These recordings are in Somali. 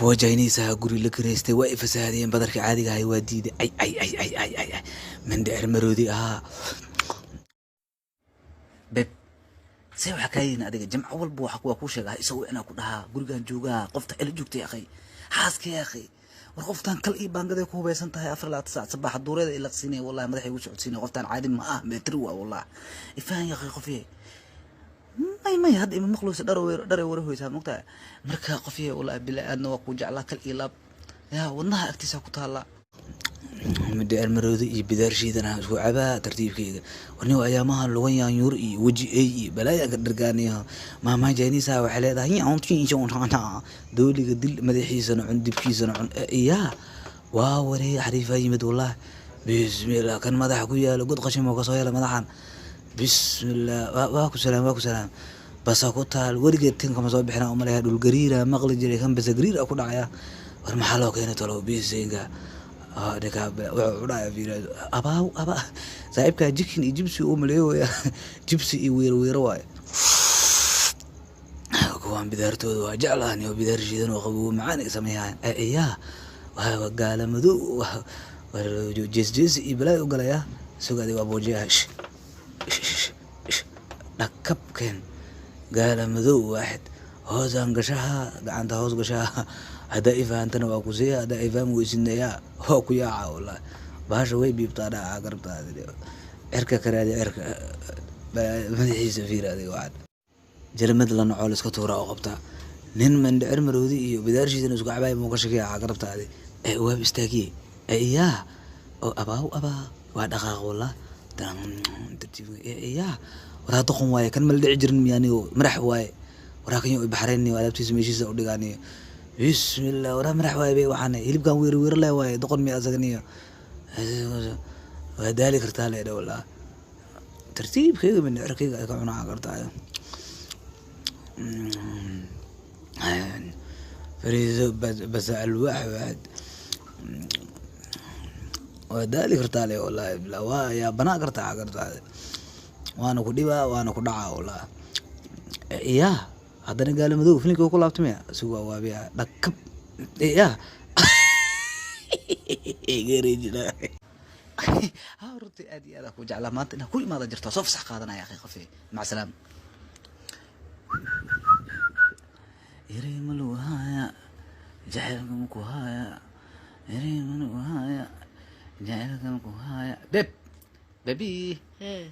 Kuwa Chinese guri la kireystay waa i fasahaadiyeen, badarka caadiga ahay waa diiday. Ay ay ay ay ay ay ay, mindhicir maroodi ahaa. Beb, see waxaa kaa yihin adiga jimco walba waxa waa kuu sheegaa, isagoo inaa ku dhahaa gurigaan joogaa, qofta ila joogtay akhay, xaaskii akhay. War qoftaan kal iyo baangaday ku hubaysan tahay 24 saac, sabaaxa duureeda ilaqsiinaya, wallahi madaxay igu socodsiinaya. Qoftaan caadi ma ah, military waa, wallah ifahan yakhay. Qofye may may hadda ima maqluysa, dhar dharay wara hoysaa mogtahay. Marka qofye, wallahi bila aadna waa kuu jeclaa, kal iyo laab, yaa wadnaha agtiisa ku taallaa. Mindhicir maroodi iyo bidaar shiidan aan isku cabaa tartiibkeyga. Warni ayaamaha lugan yaanyuur iyo weji ey iyo balaayaan ka dhargaanayo. Maamaa Chinese waxay leedahay dooliga dil, madaxiisana cun, dibkiisana cun. Yaa waa waree, xariifaa yimid wallahi. Bismillah, kan madaxa ku yaalo god qashin oo kasoo hela madaxan. Bismillah, waa ku salaam, waa ku salaam. Basa ku taal weligeed tin kama soo bixina umaleya. Dhul gariira maqli jiray, kan basa gariira ku dhacaya. War maxaa loo keenay talow? Bisinka, ninka wuxuu cunaya fiira abaaw abaa saaxiibkaa jikin iyo jibsi uu maleeyoya, jibsi iyo wiiro wiiro waaye. Kuwaan bidaartooda waa jeclahan iyo bidaar shiidan oo qabow macaan ay sameeyaan. Yaa waa gaala madow, jees jeesi iyo balaayo u galaya. Isago adiga waa boojiyaha dhakabkeen gaala madow waaxid hoosaan gashaha, gacanta hoos gashaha. Haddaa i fahantana waa ku siiya, haddaa i fahmi weysidna yaa waa ku yaaca. Wallahi bahasha way biibtaa dhaca garabtaada cirka karaadi, cirka madaxiisa fiir adiga. Waxaan jarmad la noco la iska tuura oo qabtaa nin mandhicir maroodi iyo bidaarshiisana isku cabaay muu ka shakiya garabtaadi ee waab istaagiye. Yaa oo abaaw abaa waa dhaqaaq wallah tartiib. Yaa waraa doqon waaye kan, ma la dhici jirin miyaaniyo? Madax waaye waraa kan, yo baxrayniyo alaabtiisa meeshiisa u dhigaaniyo. Bismillah, waraa madax waaye be, waxaan hilibkan wiiro wiiro leh waaye. Doqon miya asaganiyo? Waa daali kartaa leedha wallah. Tartiibkayga mindhicirkayga ay ka cunaa kartaa. Fariiso basa alwaax waaxid waa daali kartaa le wallahi billah, waa yaa banaa kartaa kartaa, waana ku dhibaa, waana ku dhacaa wallahi. Yaa haddana gaala madow filimkii ku laabtay miya? Isagu waa waabiya dhakab. Yaa gareejina ha, runtii aad iyo aad aan ku jeclaa. Maanta inaan ku imaada jirto, soo fasax qaadanaya akhi. Qafi, mac salaam. Yaray ma lagu haya jacaylka maku haya, yaray ma lagu haya jacaylka maku haya. Beb, baby. Hee.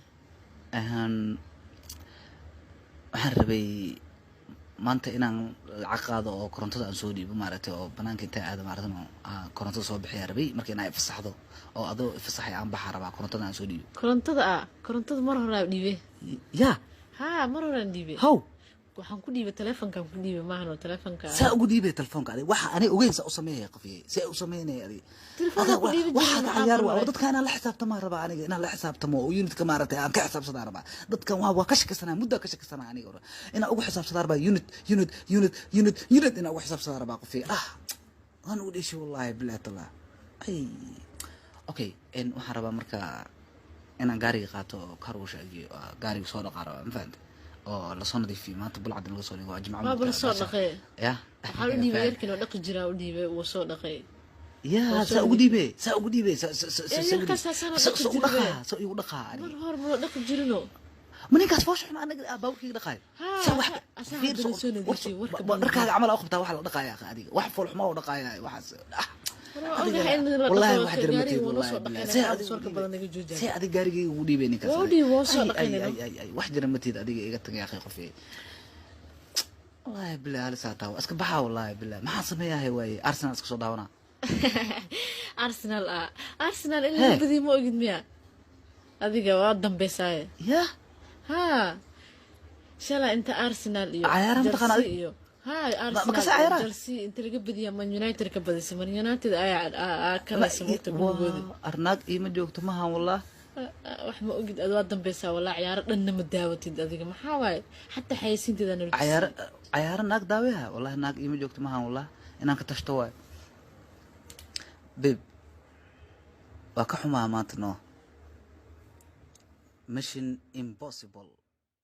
Waxaan rabay maanta inaan lacag qaado oo korontada aan soo dhiibo maaragtay, oo banaanka intaan aado maaragtay aan korontada soo bixiyaa rabay. Marka inaa ifasaxdo oo adoo ifasaxay aan baxaa rabaa, korontada aan soo dhiibo. Korontada ah, korontada mar horaan dhiibe. Yaa? Haa, mar horaan dhiibe. How? Waxaan ku dhiibay telefonkan ku dhiibay, maahan oo telefonka. Saa ugu dhiibay telefoonka adiga? Waxa aniga ogeyn saa u sameeyay qafiye, see u sameynaya adiga? Telefoonka ku dhiibi jiray. Waxaa ka maxaa cayaar waa qoray? Dadka inaan la xisaabtamaa rabaa, aniga inaan la xisaabtamo oo unitka maaragtay aan ka xisaabsadaa rabaa. Dadkan waa ka shakisanaa, muddaa ka shakisanaa aniga. Hore inaan ugu xisaabsadaa rabaa, unit unit unit unit unit inaan ugu xisaabsadaa rabaa. Qafiye ah waan ugu dheeshay wallahi billahi tallah. Ay okay, waxaan rabaa marka inaan gaariga qaato oo car wash agiyo, gaariga soo dhaqaa rabaa, ma fahante, oo lasoo nadiifiyo maanta, bulcad in laga soo dhigo, waa jimco. Waaba la soo dhaqay. Ya. Waxaan u dhiibay yarkin oo dhaqi jiraa u dhiibay, wuu soo dhaqay. Yaa? Oo saa soo ugu dhiibe, saa ugu dhiibe, Ee, yarkaas saasaan u dhaqi sa ugu jiray. dhaqaa, sa igu dhaqaa Mar aniga. hore ma la dhaqi jirino. Ma ninkaas foosha xun anaga ah baaburkayga dhaqaayo? Haa, Saa wax asaa fiir haddana soo nadiifiyey, warka badan. Dharkaaga camal aa u qabtaa waxa la dhaqaaya adiga, wax fool xumo oo dhaqaaya waxaas ah. War waa ogahay in la Wallahi dhaqo, wax jira gaariga mateed waa noo wallahi soo billahi. dhaqaynaya, See aad adiga warka ugu badan dhiibay? naga joojiya. See adiga gaarigayga ugu dhiibay ninkaas? Waa u adiga? dhiibay, waa soo Ay, ay, dhaqaynayno. ay ay ay, wax jira mateed adiga, iga tagay akhi qofey. Wallahi billahi halis taa waa iska baxaa, wallahi billahi. Maxaa sameeyahay waaye? Arsenal iska soo daawanaa. Arsenal ah, Arsenal in Hee. laga badiyo ma ogid miya adiga? Waa dambeysaaye. Ya? Haa, shalay inta Arsenal iyo Cayaaraha ma taqaana Chelsea adiga? iyo haa Ma Arsenal kasi iyo cayaaraha? Chelsea inta laga badiya Man United ka badisay, Man United ayaa kalaysa mugta gurigooda. Arnaag iima joogto mahan wallah. Wax ma ogid ad, waa dambeysaa walaa. Ciyaaro dhanna ma daawatid adiga, maxaa waaye? Xataa xayeysiinteeda nala Cayaaro cayaaro naag daaweha, wallahi naag iima joogto mahan wallah. Inaan ka tashto waayo babe, waa ka xumaa maanta. No mission impossible.